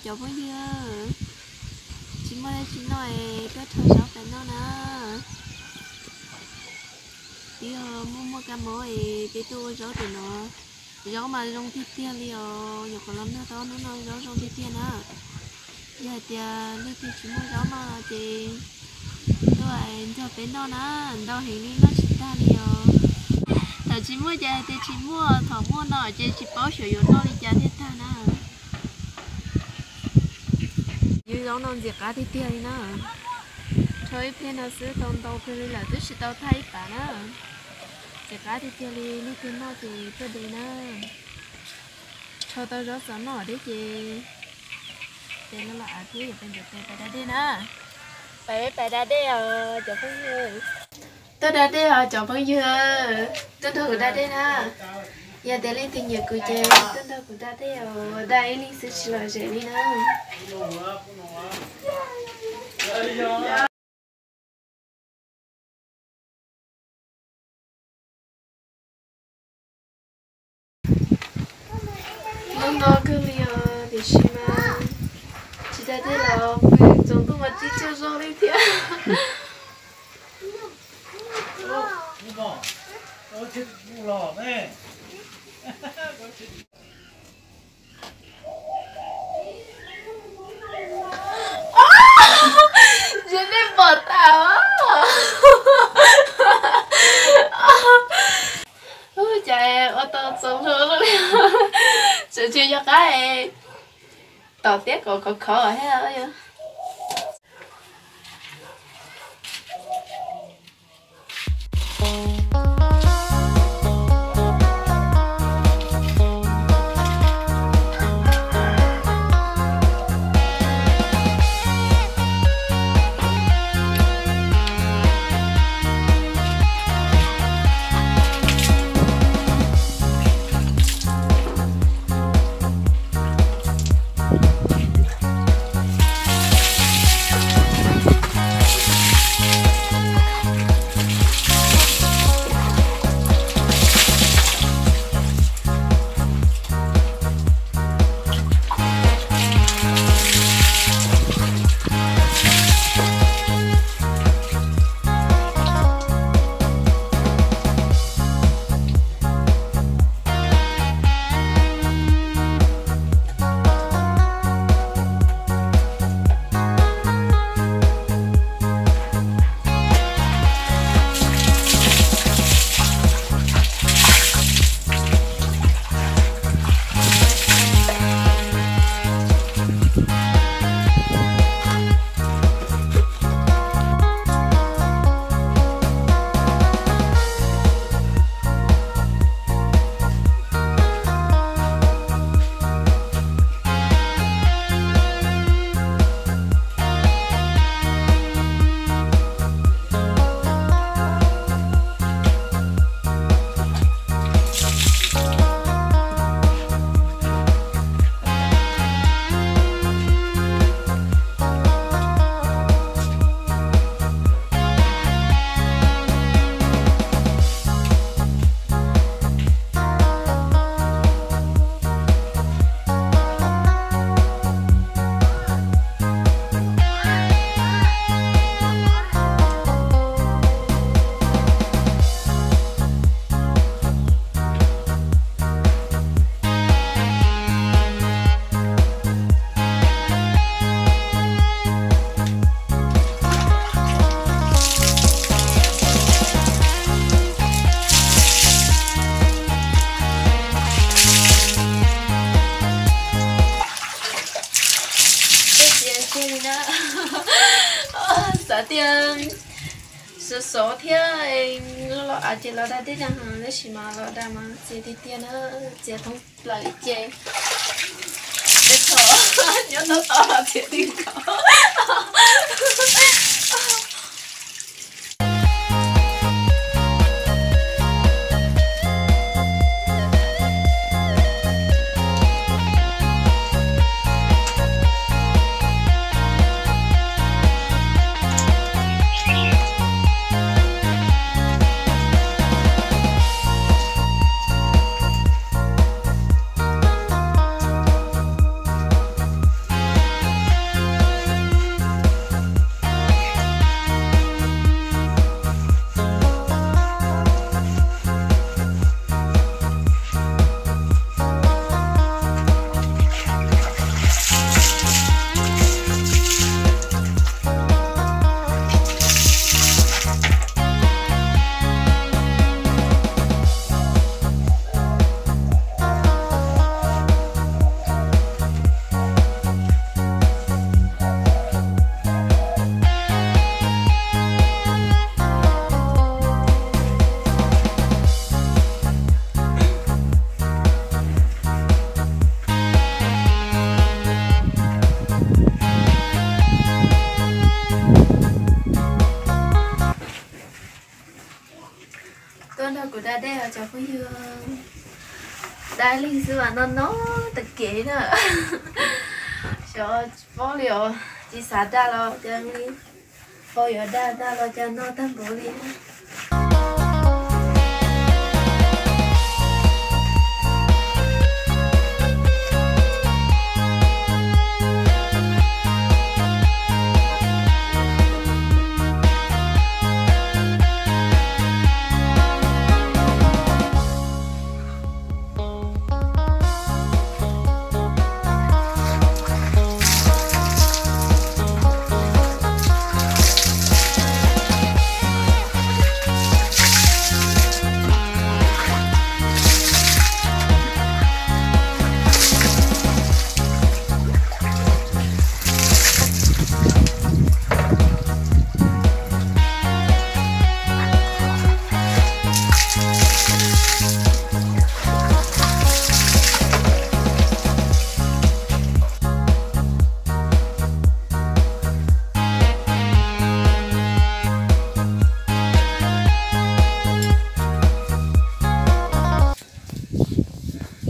Cov phooj ywg, tsis muaj dab tsi noj es tuaj rho zaub pais noj na. Twb yog muaj muaj kab mob es peb tuaj ua zaub tim no. Zaub mas zoo tiag tiag li os, nyuam qhuav los noj tau ob hnub no zaub zoo tiag tiag na. Yog hais tias leej twg tsis muaj zaub noj no ces tuaj nrog peb noj na, ntau heev li noj tsis tag li os. Thaum tsis muaj ces hais tias tsis muaj, thaum muaj no ces tsis paub xyov yuav noj li cas thiaj tag na. Yus zaub no ntxim qab tiag tiag li na. Rho ib pliag no xwb tau ntau kawg li lawm twb tsis tau tag ib pas na. Ntxim qab tiag tiag li, leej twg noj ces tuaj de na. Rho tau zaub txaus noj thiab ces, ces no los av thiab yuav pais ntxuav tes pais da dej na. Pais pais da dej os cov phooj ywg. Tuaj da dej os cov phooj ywg, tuaj nrog kuv da dej na. Yog tias leej twg nyiam kuv ces tuaj nrog kuv da dej os, da ib leeg xwb tsis lom zem li na. Noj noj kawg li os, tiam sis mas tsis da dej los pw tsaus ntuj mas tsis tsaug zog li thiab. Yog nej pom tas os. Cas ua tau txaus luag li. Tseem tsis yog qab, tom tiab kom khov khov thiab. Xav tias sov sov thiab, los av ces los da dej da heev, tab sis mas los da mas txias tiag tiag na, txias thoob plaws li ces, nyob tau tau los txias ti nkaus. Kuv da dej os cov phooj ywg, da ib leeg xwb mas no no tag kev na. Xyov paub li os, tsis xav da los cas li, paub yuav da da los cas no tag npaum li.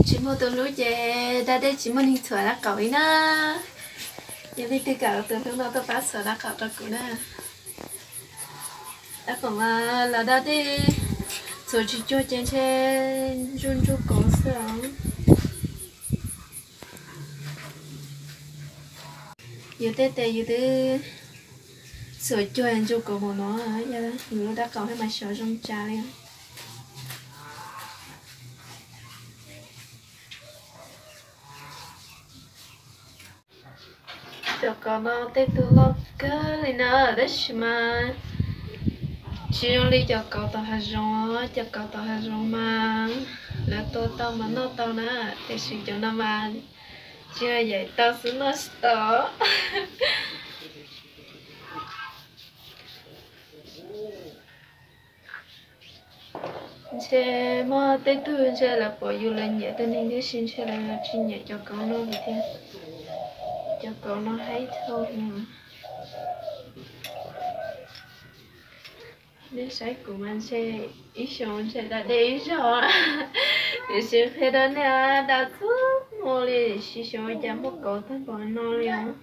Tsis muaj tus hlub ces da dej tsis muaj neeg txhuam dab qaum li na. Yog leej twg kam tus hlub no tuaj pab txhuam dab qaum rau kuv na. Dab qaum mas los da dej txhuam tsis cuag ces ntshe ntsuj ntsuj kauv xwb os. Yus tej tes yus twb txhuam cuag ntsuj kauv mus no, yus lub dab qaum thiaj mas xyov zoo tsa li. Cov kauv no tej tug loj kawg li na, tab sis mas tsis zoo li cov kauv tom hav zoov, cov kauv tom hav zoov mas lawv tua tau mas noj tau na, tiam sis cov no mas tsis yog yaim tau xwb noj tsis tau. Ntshe muaj tej tug ntshe lawv pom yus lawv nyiam tus neeg tiam sis ntshe lawv tsis nyiam cov kauv no vim tias cov kauv no haib dhau. Nej saib kuv mas ntshe ib xyoos ntshe da dej ib zaug, tiam sis qhia rau nej da txhua hmo li, sis xyov cas muaj kauv tag npaum no li os.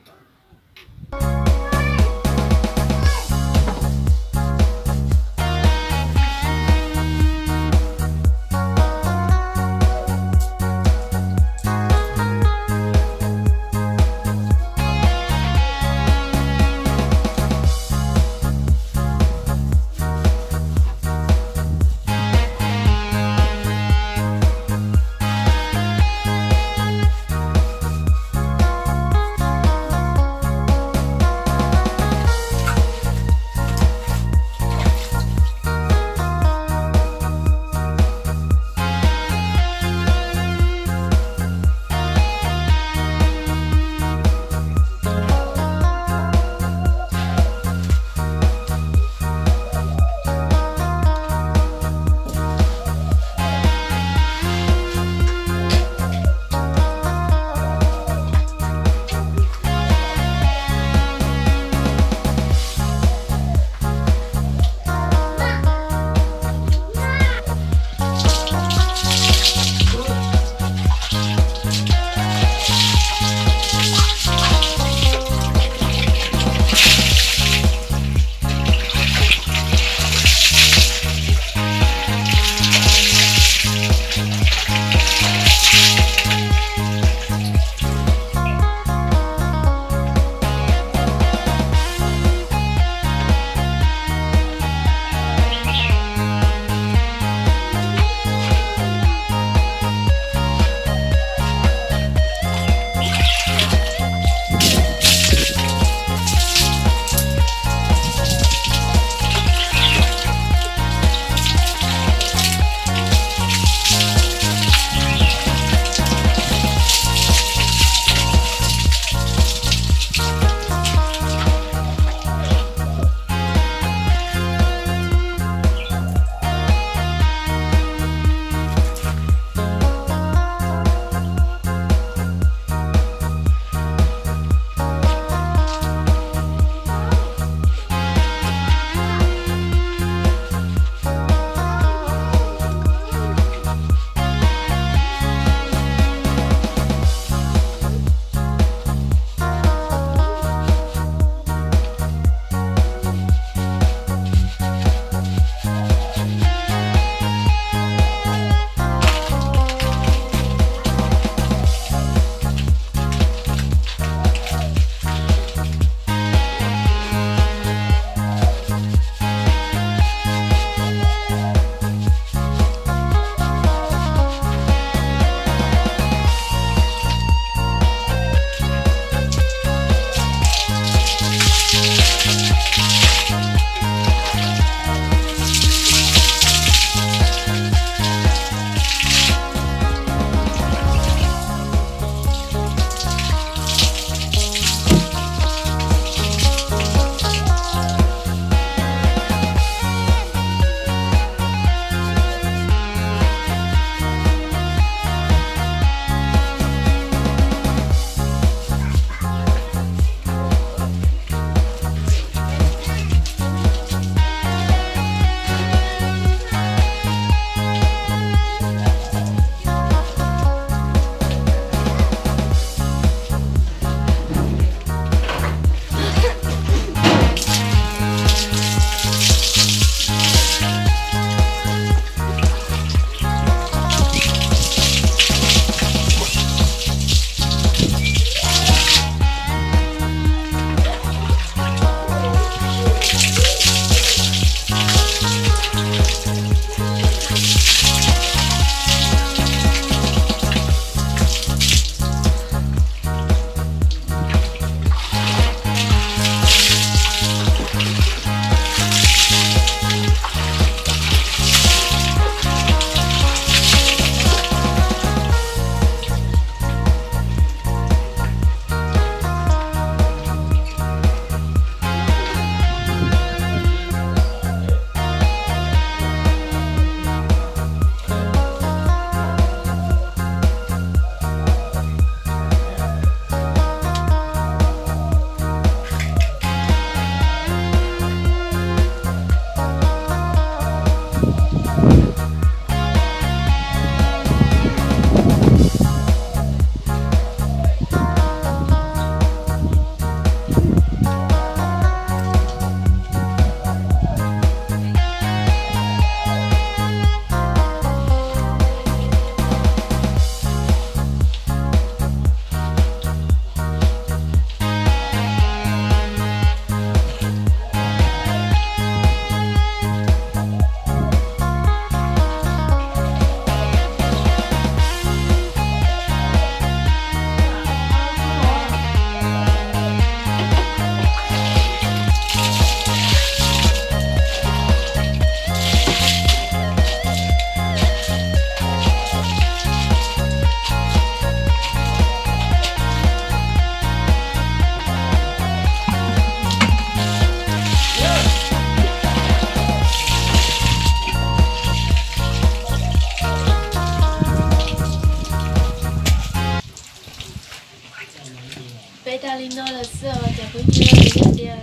Tag li no lawm xwb os cov phooj ywg, yog tias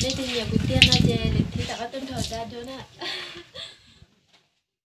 leej twg nyiam kuv tiag no ces lwm thib rov qab tuaj nrog kuv da dua na.